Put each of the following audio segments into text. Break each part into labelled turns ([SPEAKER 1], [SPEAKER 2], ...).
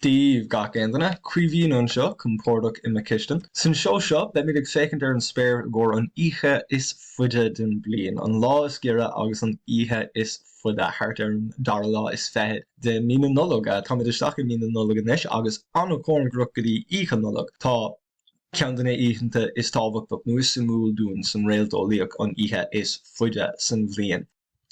[SPEAKER 1] Daoibh gach aon duine, Caoimhín anseo, compordach i mo chistin. San seó seo, beimid ag féachaint ar an spéir i gcomhair an oíche is faide den bliain, an lá is giorra agus an oíche is faide, thart ar an dara lá is fichead de mí na Nollag. Táimid isteach i mí na Nollag anois agus an-chóngarach go dtí Oíche Nollag. Tá ceann de na oícheanta is tábhachtach nó is suimiúil dúinn san réalteolaíocht, an oíche is faide san bhliain.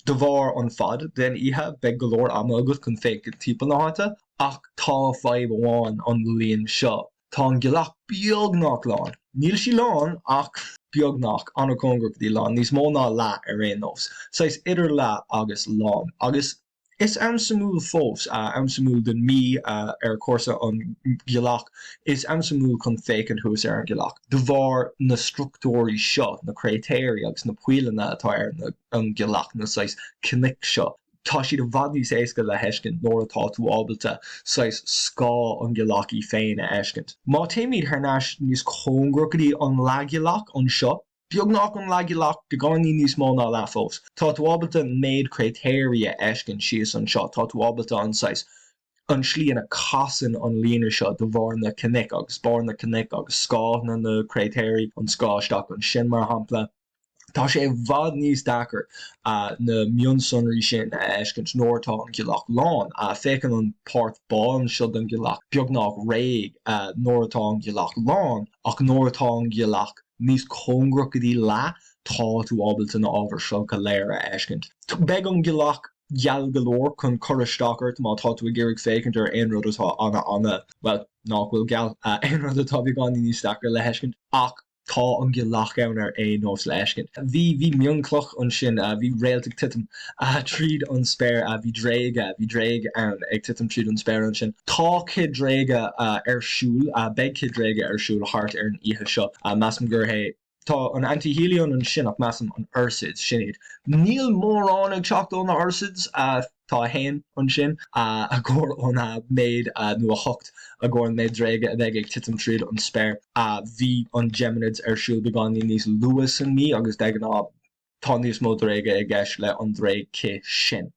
[SPEAKER 1] De bharr an fad den oíche, beidh go leor ama agat chun féachaint timpeall na háite, ach tá fadhb amháin an bhliain seo, tá an ghealach beagnach lán. Níl sí lán, ach beagnach, an-chóngarach go dtí lán, níos mó ná leath ar aon nós. Saghas idir leath agus lán. Agus. Is am suimiúil fós, am suimiúil den mí ar chúrsa an ghealach, is am suimiúil chun féachaint thuas ar an ghealach de bharr na struchtúirí seo, na créatéirí agus na poilleanna atá ar an ghealach, na saghas cnoic seo. Tá siad i bhfad níos éasca le heiscint nuair atá tú ábalta saghas scáth an ghealach í féin a fheiscint. Má téimid thar n-ais níos cóngarach go dtí an leathghealach anseo, Beagnach an leathghealach, beagáinín níos mó ná leath fós. Tá tú ábalta méid créatéirí a fheiscint síos anseo, tá tú ábalta an saghas, an slí ina casann an líne seo de bharr na cnoic agus barr na cnoic agus scáthanna na créatéirí, an scáth isteach ansin mar shampla. Tá sé i bhfad níos deacair na mionsonraí sin a fheiscint nuair atá an ghealach lán. Féachann an páirt bán seo den ghealach beagnach réidh nuair atá an ghealach lán ach nuair atá an ghealach níos cóngarach go dtí leath, tá tú ábalta na ábhair seo go léir a fheiscint. Beidh an ghealach geal go leor chun cur isteach ort má tá tú ag iarraidh féachaint ar aon rud atá ana ana, bhuel, nach bhfuil geal, aon rud atá beagáinín níos deacra le heiscint, ach tá an ghealach ann ar aon nós le fheiscint. Bhí, bhí mionchloch ansin, bhí réalt ag titim tríd an spéir, bhí dréige, bhí dréig ann ag titim tríd an spéir ansin. Tá cith-dréige ar siúl, beidh cith-dréige ar siúl thart ar an oíche seo. Measaim gur é, tá an antihelion ansin ach measaim an Ursids, sin iad. Níl mórán ag teacht ó na Ursids, tá a haon ansin i gcomhair an méid, nó 8 i gcomhair an méid dréige a bheidh ag titim tríd an spéir. Bhí an Geminids ar siúl beagáinín níos luath san mí agus de ghnáth tá níos mó dréige i gceist le an dréig cith sin.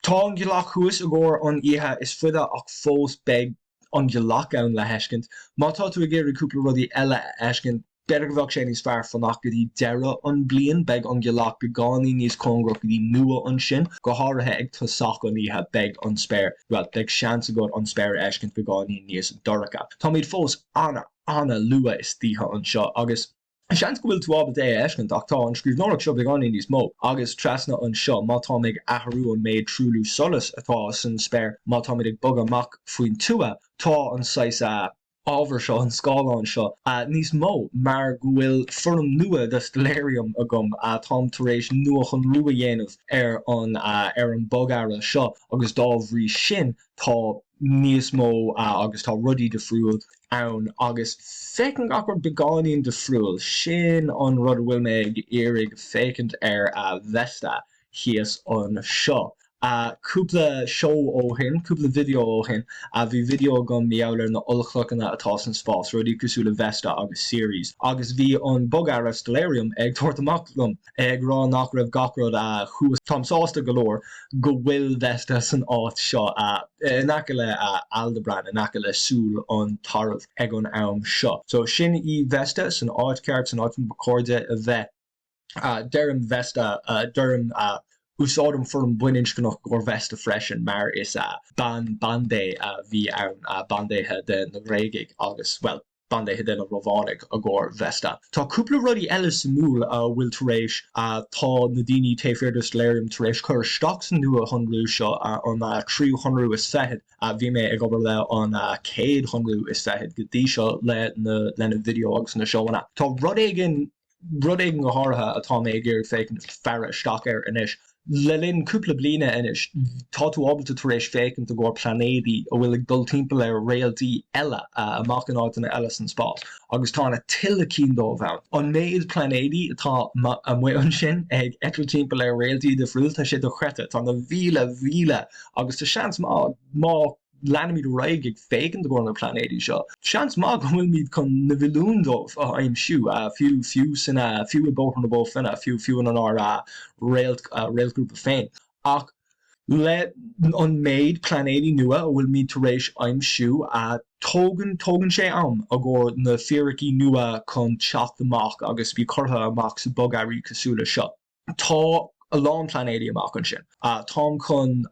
[SPEAKER 1] Tá an ghealach thuas i gcomhair an oíche is faide ach fós beidh an ghealach ann le heiscint. Má tá tú ag iarraidh cúpla rudaí eile a fheiscint, b'fhéidir go bheadh sé níos fearr fanacht go dtí deireadh an bliain. Beidh an ghealach beagáinín níos cóngarach go dtí Nua ansin, go háirithe ag tosach an oíche beidh an spéir, bhuel, beidh seans agat an spéir a fheiscint beagáinín níos dorcha. Táimid fós ana, ana luath istoíche anseo agus. Seans go bhfuil tú ábalta é a fheiscint ach tá an scríbhneoireacht seo beagáinín níos mó agus trasna anseo má táim ag athrú an méid truailliú solais atá san spéir má táimid ag bogadh amach faoin tuath tá an saghas ábhar seo, an scáileán seo, níos mó mar go bhfuil foirm nua de Stellarium agam táim tar éis nuashonrú a dhéanamh ar an ar an bogearra seo agus dá bhrí sin tá níos mó agus tá rudaí difriúil ann agus féachann gach rud beagáinín difriúil. Sin an rud a bhfuil mé ag iarraidh féachaint ar Vesta thíos anseo. Cúpla seó ó shin, cúpla video ó shin, bhí video agam mar gheall ar na ollchlochanna atá san spás, rudaí cosúil le Vesta agus Ceres, agus bhí an bogearra Stellarium ag tabhairt amach liom. ag rá nach raibh gach rud thuas. Táim sásta go leor go bhfuil Vesta san áit seo, in aice le Aldebaran, in aice le súil an tairbh ag an am seo. So sin í Vesta, san áit ceart, san áit ba chóir di a bheith. Deirim Vesta, deirim, úsáidim foirm baininscneach i gcomhair Vesta freisin mar is bean, bandé a bhí ann, bandéithe de na Gréagaigh agus, bhuel, bandéithe de na Rómhánaigh i gcomhair Vesta. Tá cúpla rudaí eile suimiúil a bhfuil tar éis, tá na daoine taobh thiar de Stellarium tar éis cur isteach sa nuashonrú seo, an tríú shonrú is fichead. Bhí mé ag obair le an chéad shonrú is fichead go dtí seo le na le na video agus na seóanna. Tá rud éigin Rud éigin go háirithe atá mé ag iarraidh féachaint, faire isteach air anois. Le linn cúpla bliana anois, tá tú ábalta tar éis féachaint i gcomhair pláinéadaí a bhfuil ag dul timpeall ar réaltaí eile amach in áiteanna eile san spás, agus tá na tuilleadh cinn dóibh ann. An méid pláinéadaí atá amuigh ansin ag eitilt timpeall ar réaltaí difriúil, tá sé dochreidte. Tá na mhíle, mhíle, agus tá seans maith, má. leanaimid ar aghaidh ag féachaint i gcomhair na pláinéadaí seo, seans maith go bhfuilimid chun na mhilliúin dóibh a aimsiú, fiú, fiú san, fiú i Bóthar na Bó Finne, fiú, fiú inár réalt, réaltghrúpa féin. Ach. Le an méid plainéidí nua a bhfuilimid tar éis aimsiú, tógann tógann sé am i gcomhair na fíricí nua chun teacht amach agus bí curtha amach sa bogearraí cosúil le seo. Tá a lán plainéidí amach ansin. Táim chun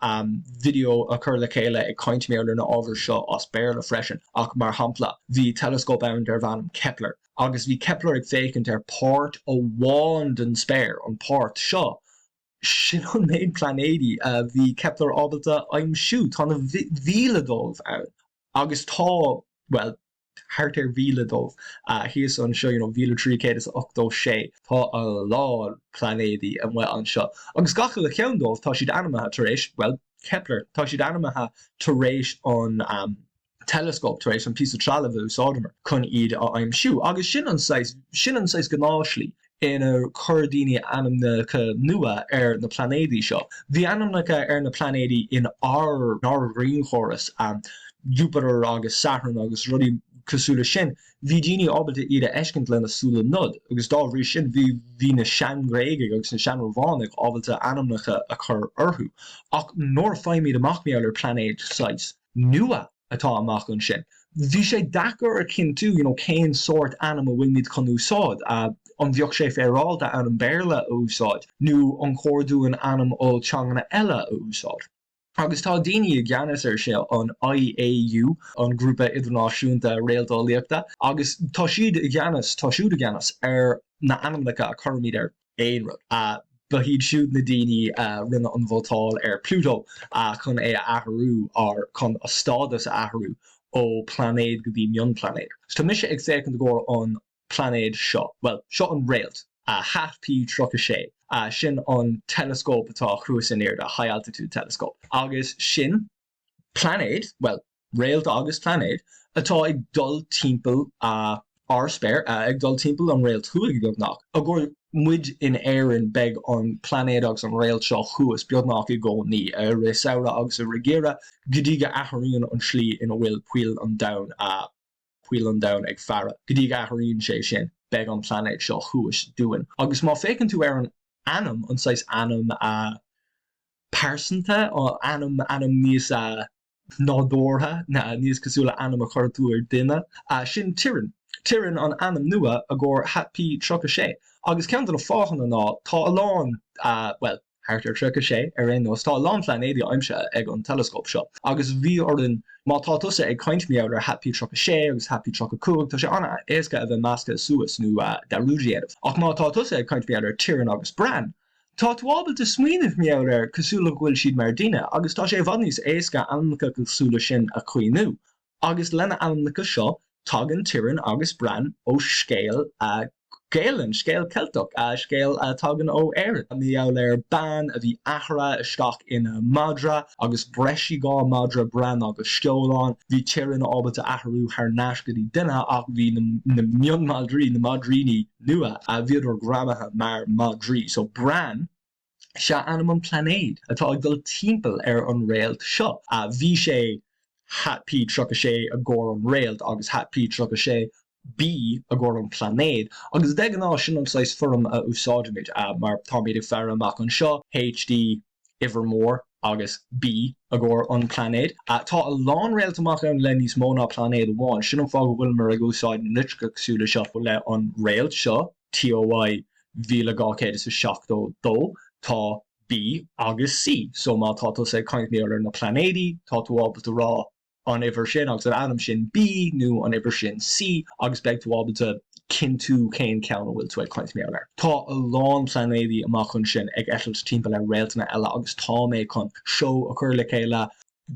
[SPEAKER 1] video a chur le chéile ag caint mar gheall ar na ábhair seo as Béarla freisin ach mar shampla bhí teileascóp ann darbh ainm Kepler agus bhí Kepler ag féachaint ar páirt amháin den spéir, an páirt seo, Sin an méid plainéidí a bhí Kepler ábalta aimsiú. Tá na mhíle dóibh ann. Agus tá, bhuel, thart ar mhíle dóibh thíos anseo, you know, 1386. Tá a lán plainéidí amuigh anseo. Agus gach uile cheann dóibh, tá siad ainmnithe tar éis, bhuel, Kepler. Tá siad ainmnithe tar éis an. teileascóp tar éis an píosa trealaimh a úsáideamar chun iad a aimsiú. Agus sin an saghas, sin an saghas gnáthshlí inar chuir daoine ainmneacha nua ar na plainéidí seo. Bhí ainmneacha ar na plainéidí in ár ár ghrianchóras, Jupiter agus Saturn agus rudaí cosúil le sin, bhí daoine ábalta iad a fheiscint lena súile nocht agus dá bhrí sin bhí bhí na sean-Ghréagaigh agus na sean-Rómhánaigh ábalta ainmneacha a chur orthu. Ach nuair a faighimid amach mar gheall ar plainéid saghas nua atá amach ansin. Bhí sé deacair a chinntiú you know cén sórt ainm a bhfuilimid chun úsáid. An bheadh sé féaráilte ainm Béarla a úsáid nó an chóir dúinn ainm ó teanganna eile a úsáid? Agus tá daoine i gceannas ar seo, an IAU, an Grúpa Idirnáisiúnta Réalteolaíochta, agus tá siad i gceannas, tá siúd i gceannas ar na ainmneacha a chuirimid ar aon rud. Ba iad siúd na daoine a rinne an vótáil ar Pluto chun é a athrú, or chun a stádas a athrú ó pláinéad go dtí mionpláinéad. So tá mise ag féachaint i gcomhair an pláinéad seo, bhuel, seo an réalt, Hat P36, sin an teileascóp atá thuas in airde, High Altitude Telescope, agus sin plainéad, bhuel, réalt agus plainéad, atá ag dul timpeall ár spéir, ag dul timpeall an réalt thuaidh, beagnach. I gcomhair muid in Éirinn, beidh an plainéad agus an réalt seo thuas beagnach i gcónaí, i rith samhradh agus i rith geimhreadh, go dtí go athraíonn an slí ina bhfuil poill an domhain, poill an domhain ag faire. Go dtí go athraíonn sé sin, beidh an plainéad seo thuas dúinn. Agus má féachann tú ar an ainm, an saghas ainm pearsanta, ainm, ainm níos nádúrtha, níos cosúil le ainm a chuir tú ar duine, sin Tiran. Tiran an ainm nua i gcomhair Hat P36. Agus ceann de na fáthanna ná tá a lán, bhuel, thart ar 36 ar aon nós, tá a lán plainéidí aimsithe ag an teileascóp seo agus bhí orainn, má tá tusa ag caint mar gheall ar Hat P36 agus Hat P35, tá sé an-éasca a bheith measctha suas nó dearúd a dhéanamh. Ach má tá tusa ag caint mar gheall ar Tiran agus Bran, tá tú ábalta smaoineamh mar gheall air cosúil le go bhfuil siad mar duine agus tá sé i bhfad níos éasca ainmneacha cosúil le sin a chuimhniú. Agus lena ainmneacha seo, tagann Tiran agus Bran ó scéal Gaelainn, scéal Ceilteach, scéal a tagann ó Éirinn. Mar gheall ar bean a bhí athraithe isteach ina madra agus breisíodh dhá madra, Bran agus Sceolán. Bhí Tiran ábalta athrú thar n-ais go dtí duine ach bhí na mionmhadraí, na maidríní nua, bhíodar greamaithe mar madraí. So Bran. Sea ainm an plainéid atá ag dul timpeall ar an réalt seo. Bhí sé Hat P36 i gcomhair an réalt agus Hat P36 B i gcomhair an plainéid agus de ghnáth sin an saghas foirm a úsáidimid mar táimid ag faire amach anseo, HD uimhir mór agus B i gcomhair an plainéid. Tá a lán réalt amach ann le níos mó ná plainéad amháin, sin an fáth go bhfuileamar ag úsáid na litreacha cosúil le seo le an réalt seo. TOI 1272, tá B agus C. So má tá tusa ag caint mar gheall ar na plainéidí, tá tú ábalta rá an uimhir sin agus an ainm sin B nó an uimhir sin C agus beidh tú ábalta cinntiú cén ceann a bhfuil tú ag caint mar gheall air. Tá a lán plainéidí amach ansin ag eitilt timpeall ar réaltanna eile agus tá mé chun seó a chur le chéile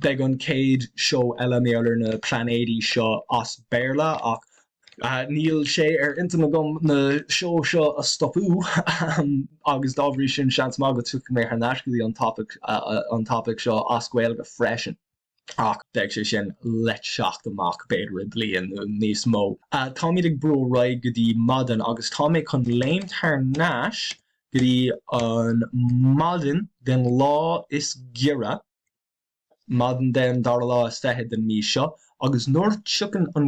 [SPEAKER 1] Beidh an chéad seó eile mar gheall ar na plainéidí seo as Béarla ach níl sé ar intinn agam na seó seo a stopadh agus dá bhrí sin seans maith go tiocfaidh mé thar n-ais go dtí an topaic an topaic seo as Gaeilge freisin ach beidh sé sin le teacht amach b'fhéidir i bliain nó níos mó. Táimid ag brú ar aghaidh go dtí maidin agus tá mé chun léimt thar n-ais go dtí an maidin den lá is giorra maidin den dara lá is fiche den mí seo agus nuair a tiocfaidh an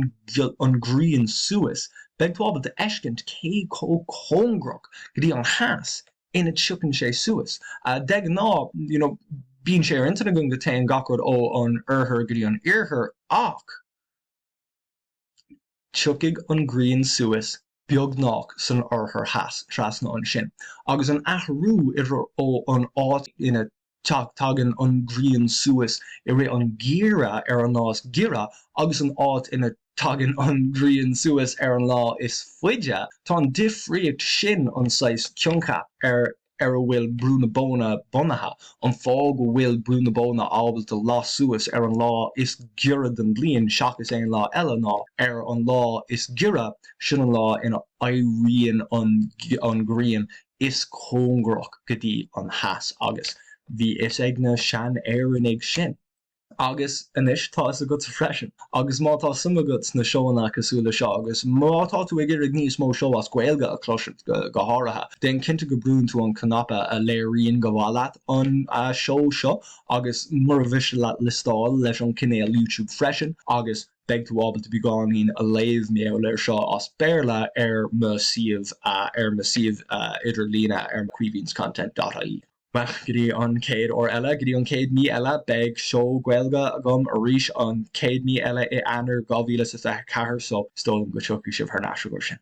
[SPEAKER 1] an ghrian suas beidh tú ábalta fheiscint cé chomh cóngarach go dtí an theas ina tiocfaidh sé suas. De ghnáth, you know, Bíonn sé ar intinn againn go téann gach rud ó an oirthear go dtí an iarthar ach tiocfaidh an ghrian suas beagnach san oirthear theas, trasna ansin. Agus an athrú idir ó an áit ina tagann an ghrian suas i rith an gheimhridh ar an lá is giorra agus an áit ina tagann an ghrian suas ar an lá is faide, tá an difríocht sin an saghas coincheap ar ar a bhfuil Brú na Bóinne bunaithe, an fáth go bhfuil Brú na Bóinne ábalta las suas ar an lá is giorra den bhliain seachas aon lá eile ná ar an lá is giorra, sin an lá ina éiríonn an ghrian is cóngarach go dtí an theas agus bhí fhios ag na sean-Éireannaigh sin. Agus anois tá fhios agatsa freisin. Agus má tá suim agat sna seóanna cosúil le seo, agus má tá tú ag iarraidh níos mó seó as Gaeilge a chloisint go háirithe, déan cinnte go brúnn tú an cnaipe a léiríonn go mhaith leat an seó seo, agus mura mhiste leat liostáil leis an chinéal YouTube freisin, agus beidh tú ábalta beagáinín a léamh mar gheall air seo as Béarla ar mo suíomh ar mo suíomh idirlíne ar caoimhinscontent dot ie. Bhuel, go dtí an chéad uair eile, go dtí an chéad mí eile, beidh seó Gaeilge agam arís an chéad mí eile i Eanáir 2024, so is dóigh liom go tiocfaidh sibh thar n-ais i gcomhair sin.